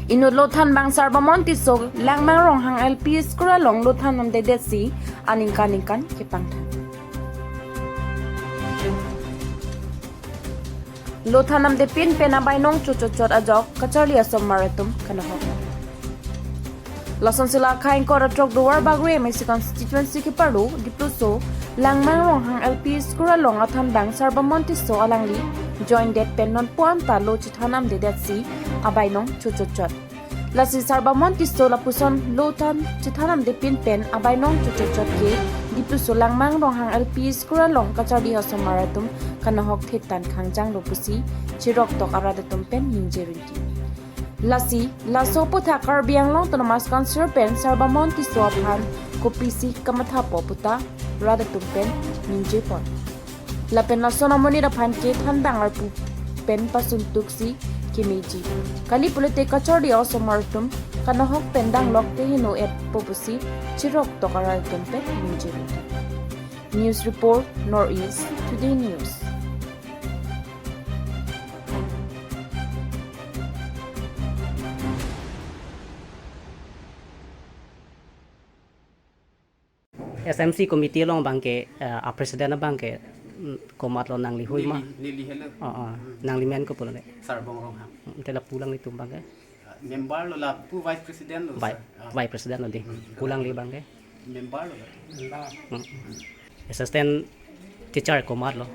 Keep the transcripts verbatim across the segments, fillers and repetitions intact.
Inut lo thanbang Sarbamon Tisso Langmang Ronghang L P School along lo than namdedetsi aningkan ningkan kepangthan. Lo than namdepin pen abainong chochotchot ajok kacharli asomar atum kanahok. Lason sila khaingkor atrok Duar Bagori M A C constituency keparlo Dipluso Langmang Ronghang L P School along athanbang Sarbamon Tisso alangli join det pen non puan ta lo chithan namdedetsi abainong chochotchot. Lasi Sarbamon Tisso lapuson lo than chithan namdepin pen abainong chochotchot ke Dipluso Langmang Ronghang L P School along kacharli asomar atum kanahok thetan khangjang lo pusi chiroktok arat atum pen ningje rinti. Lasi laso aputhak Karbi Anglong Autonomous Council pen Sarbamon Tisso aphan kopisi kamathapo puta rat atum pen ningjepon. Lapen lason amonit aphan ke thanbang arpu pen pasuntuksi kemeji. Kali pulote kacharli asomar atum kanahok pen danglok te heno-etpo pusi chiroktok arat atum pen ningje. News report, North East Today News. S M C committee along abang ke, eh, a president abang ke, mm, komatlo, nangli hui ma? Neli, neli helo. Oh, oh. Hmm. Nangli men kopi pulo le? Sarbong Ronghang. Hmm, te lapu alanglitum abang ke? Ah, member lo, lapu vice president lo, vi-, sir. Ah. Vice president lo di. Hmm. Pu alangli abang ke? Member lo, sir. Hmm. Assistant teacher komatlo?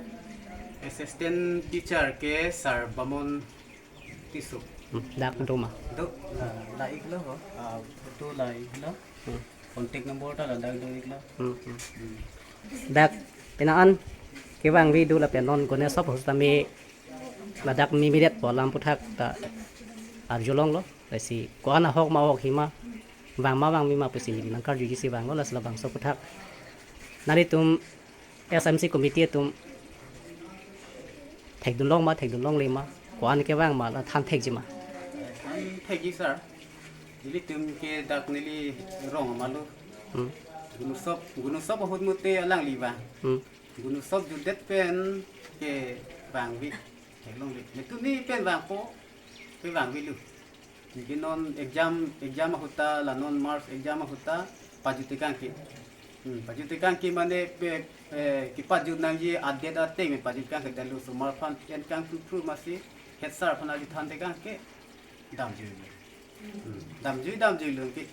Assistant teacher ke Sarbamon Tisso. Hmm, dak do ma? Do, la, la-iklo ho. Ah, photo la-iklo. Hmm. Contact number ta ladak do-iklo. Hmm, hmm. Hmm. Dak penang an kevangve do lapen non Ganesh House tame ladak mimidetpo alam aputhak ta arjulonglo. Lasi ko-an ahok ma ahok hima, vang ma vangve ma pusi neli nangkarjuji si vanglo, lasi labangso aputhak nanglitum S M C committee atum thekdunlong ma, thekdunlongle ma, ko-an kevang ma, la than thekji ma? Than thekji, sir. Ilitum ke dak neli rong ma lo. Hmm. Gunusop, gunusop ahut mute alangli vang. Hmm. Gunusop jutdet pen kevangve. Theklongle. Netum ni pen vangpo, kevangve lo. Anke non exam, exam ahut ta, la non March exam ahut ta pajut tekang ke. Hmm, pajut tekang ke mane pe, eh, kepajut nangji adet ateng pajut tekang ke, dalo osomar aphan en kangthurthur masi head sir aphan aji than tekang ke damjui lo. Hmm, damjui, damjui lo ke.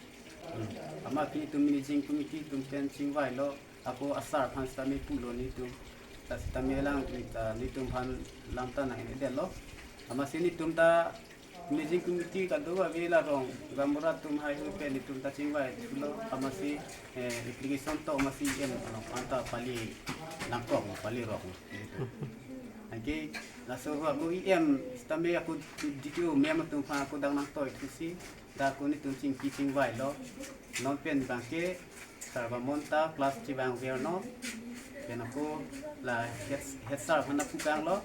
Hmm, amat pini itum managing committee atum pen chingvailo, ako a sir aphan sitame pulo netum. Ta sitame alangli ta netum aphan lam ta nang-edetlo. Amatsi netum ta managing committee kadokave la rong gaonbura atum haihui pen netum ta chingvaithulo, amatsi, eh, application to amatsi E M along aphan ta pali nangkok, pali rok. Anke laso ahut ako E M sitame ako D T O ma'am atum aphan ako dak nangtoithusi, dak ako netum chingki chingvailo. Non pen abang ke Sarbamon ta class chevangvernon. Pen ako la head, head sir aphan pu kanglo.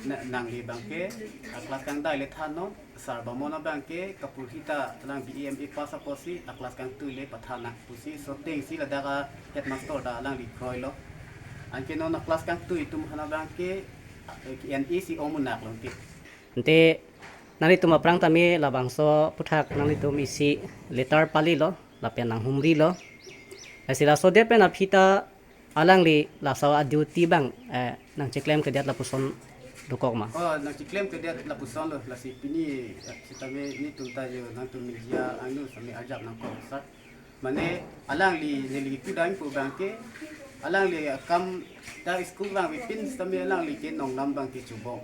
Na, nangli abang ke a class kangdai le thannon. Sarbamon abang ke kaporhi ta alang B A M A pass apotsi a class kangtui le pathan nang pusi, so atengsi ladak a headmaster ta alangli kroilo. Anke non a class kangtui atum aphan abang ke, eh, N A si ong munak lo ke. Ante nanglitum aphrang tame labangso aputhak nanglitum isi letter palilo, lapen nanghumrilo. Lasi laso det pen aphi ta alangli laso a duty abang, eh, nangcheklemkedet lapuson dokok ma? Oh, nangcheklemkedet lapuson lo, lasi pini, eh, sitame netum ta jo nangtum media angno sitame arjap nangkok, sir. Mane alangli neli pudam pu abang ke, alangli akam ta school vangvepin sitame alangli ke nongnam abang ke chubong.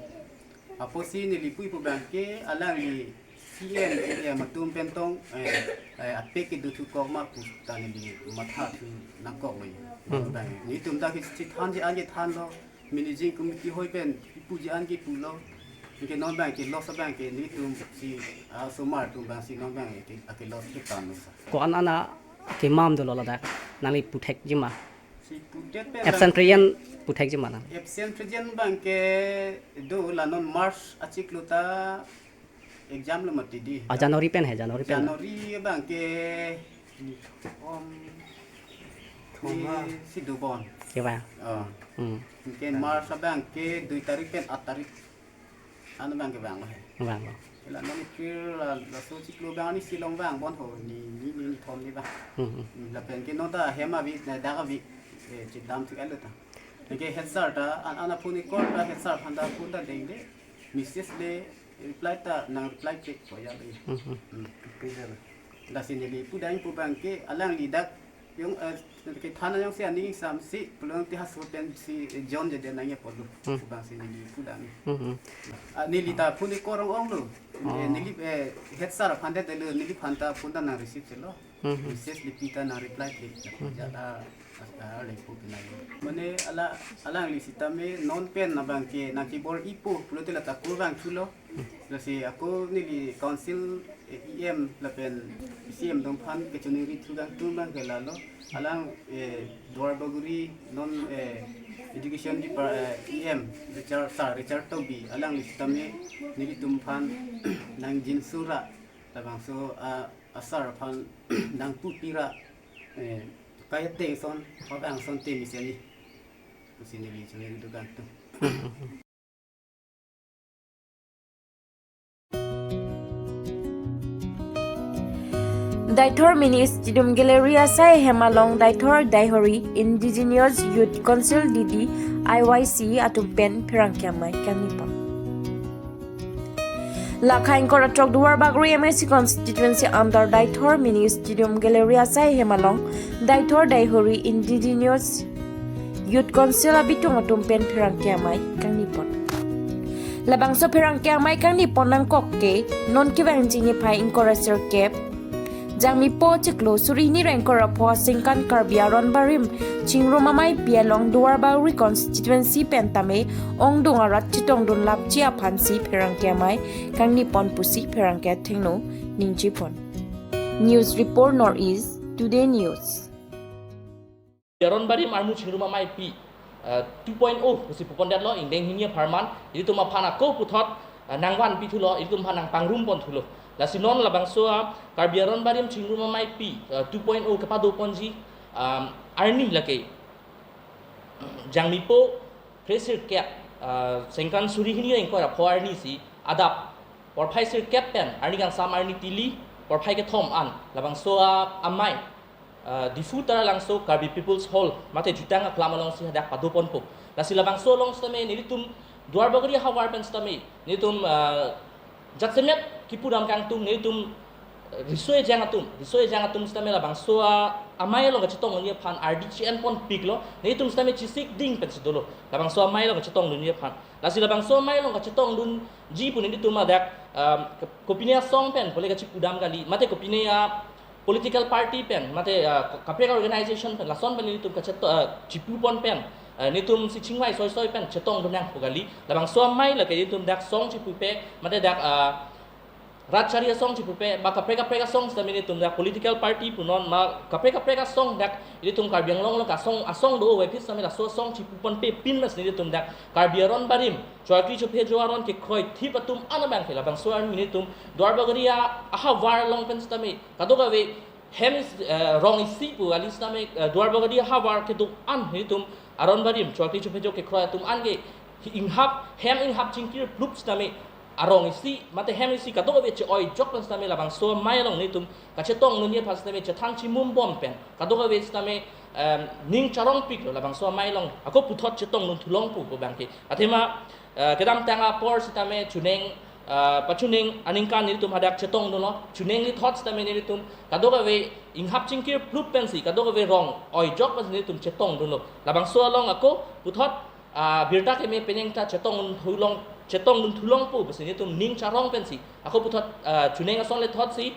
Apotsi neli pu pu abang ke alangli C M, A M atum pen tong, eh, eh, apek kedo thukok ma pu ta neli mathathu nangkok lo. Hmm. Abang netum ta ke chithanji an ke thanlo, managing committee hoi pen puji an ke pulo. Anke non abang ke loss abang ke netum si, ah, osomar atum abang si non abang ke, ake loss ke thanlo, sir. Ko-an an akemam dolo ladak, nangli puthekji ma? Si pudet pen absent abang present puthekji ma nang? Absent present abang ke do, la non March achiklo ta exam lo mati di. Ah, January pen he, January pen. January abang ke, um, Thoma. Ni si dobon. Ke ba? Oh. Hmm. Anke March abang ke dui tarik pen aat tarik. Ano bang ke bang lo he. Bang lo. La non April la, laso chiklo bang ni silong bang bon ho ni ni ni, ni thom ni bang. Hmm, hmm. Hmm, lapen ke non ta hem avi, na dak avi, eh, chedam thu elo ta. Ke head sir ta an, an aphone call ta head sir aphan ta phone ta dengde. Message le reply ta nang reply check ko ya le. Hmm, hmm. Hmm. Ke ya le. Lasi neli pudam pu bang ke alangli dak jong, eh, ke thana jongsi aning samsi pulote haso pensi, eh, John jadi nangji apotlo. Hmm. Pu bangsi neli pudam. Hmm, hmm. Ah, neli ta phone call ong onglo. Oh. Eh, neli, eh, head sir aphan det lo, neliphan ta phone ta nang receive chelo. Hmm, hmm. Message le pi ta nang reply klik. Hmm, hmm. Jala, ah, ah, le pu pinai. Mane ala, alangli sitame non pen na bang ke nang kibor ipo pulote la ta kurvangthulo. Lasi ako neli council, eh, E M lapen C M atum aphan kachiningri thu kangtung bang ke lalo. Alang, eh, Duar Bagori non, eh, education depar-, eh, E M Richard, sir Richard Tokbi alangli sitame nelitum aphan nang jinsura labangso, ah, a sir aphan nang pupira, eh, kai ateng ason, hobang ason temi seni. Pusi neli chiningri do kangtung. Deithor Mini Stadium Galleria asai hem along Deithor Deihori Indigenous Youth Council, D D I Y C atum pen pherangke amei kangni pon. Lakha ingkoi ra throk Duar Bagori M A C constituency under Deithor Mini Stadium Galleria asai hem along Deithor Deihori Indigenous Youth Council abitung atum pen pherangke amei kangni pon. Labangso pherangke amei kangni pon nangkok ke non kevangji niphai ingkoi ra sirkep Jangmipo chiklo suri hini ra ingkoi ra pho asengkan Karbi Aron Barim Chingrum Ameipi along Duar Bagori constituency pen tame ongdung arat chetongdun lapji aphansi pherangke amei kangni pon pusi pherangke athengno ningje pon. News report, North East Today News. Aron Barim armu Chingrum Ameipi, eh, two point oh pusi pupon detlo, ingdeng hini apharman, ilitum aphan ako puthot, eh, nangvanpi thulo, ilitum aphan nangpangrum pon thulo. Lasi non labangso a Karbi Aron Barim Chingrum Ameipi, eh, two point oh kepado ponji, um, arni lake. Jangmipo kre sirkep, eh, sengkan suri hini ra ingkoi ra pho arni si adap porphai sirkep pen arni kangsam arni tili porphai kethom an labangso a amei, eh, Diphu Taralangso Karbi People's Hall mate jutang aklam alongsi hadak pado ponpo. Lasi labangso along sitame nelitum Duar Bagori ahavar pen sitame nelitum, eh, jasemet kipudam kangtung nelitum, eh, riso ejang atum, riso ejang atum sitame labangso a amei along kachetongdunji aphan ardi chi-en ponpiklo, nelitum sitame chesik ding pensi dolo labangso amei along kachetongdunji aphan. Lasi labangso amei along kachetongdunji pu nelitum adak, um, kopine asong pen pule kachipudam kali, mate kopine a political party pen, mate, uh, kaprek organization pen, lason pen nelitum kacheto-, uh, chipu pon pen, uh, nelitum si chingvai soisoi pen chetongdun nangpo kali. Labangso amei lake nelitum dak song chipupe, mate dak, uh, rat chari asong chipupe, ba kaprek kaprek asong sitame nelitum dak political party punon ma kaprek kaprek asong dak ilitum Karbi Anglong along asong asong do-o vephi sitame laso asong chipu ponpe pin mas nelitum dak Karbi Aron Barim chokri chophe jo aron kekroithip atum an abang ke labangso arni nelitum Duar Bagori ahavar along pen sitame kadokave hem is-, eh, rong isi pu kali sitame, eh, Duar Bagori ahavar kedo-an nelitum Aron Barim chokri chophe jo kekroi atum an ke inghap hem inghap chingkir plup sitame arong isi mate hem isi kadokave che-oi jok pen sitame labangso amei along nelitum kachetongdunji aphan sitame chethan chimum bom pen kadokave sitame, em, ning charongpiklo labangso amei along ako puthot chetongdun thulongpo pu bang ke. Athema, eh, kedamtang apor sitame chuning, eh, pachuning aningkan nelitum hadak chetongdunlo, chuning lithot sitame nelitum kadokave inghap chingkir plup pensi kadokave rong oi jok pensi nelitum chetongdunlo. Labangso along ako puthot, ah, birta keme penang ta chetongdun thulong, chetongdun thulongpo pusi nelitum ning charong pensi ako puthot, ah, chuning ason lethotsi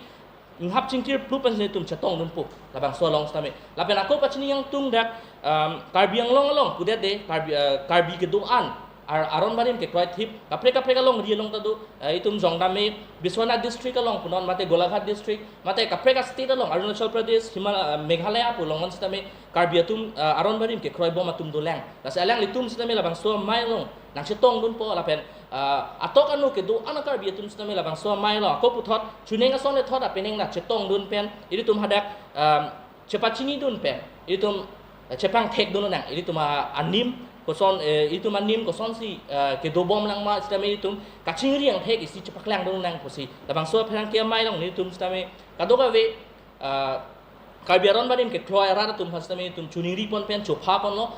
inghap chingkir plup pensi nelitum chetongdunpo labangso along sitame. Lapen ako pachini ingtung dak, um, Karbi Anglong along pudet de Karbi, ah, Karbi kedo-an Ar-, Aron Barim kekroithip kaprek kaprek alongri along ta do, eh, itum jongdame Biswanath district along punon mate Golaghat district mate kaprek a-state along Arunachal Pradesh, Himal-, eh, Meghalaya pu along an sitame Karbi atum, eh, Aron Barim kekroi bom atum dolang. Lasi alanglitum sitame labangso amei along nangchetongdunpo lapen, eh, atok anu kedo-an a-Karbi atum sitame labangso amei along ako puthot chuning ason lethot apenang nangchetongdun pen ilitum hadak, em, chepachinidun pen ilitum eh, chepangthek dun nang, ilitum a-, anim koson, eh, ilitum anim kosonsi, eh, kedobom lang ma sitame ilitum kachingri angthek isi chepaklang dun nang pusi labangso apherangke amei along nelitum sitame kadokave, eh, Karbi aron barim kekloi arat atum aphan sitame ilitum choningri pon pen chopha ponlo.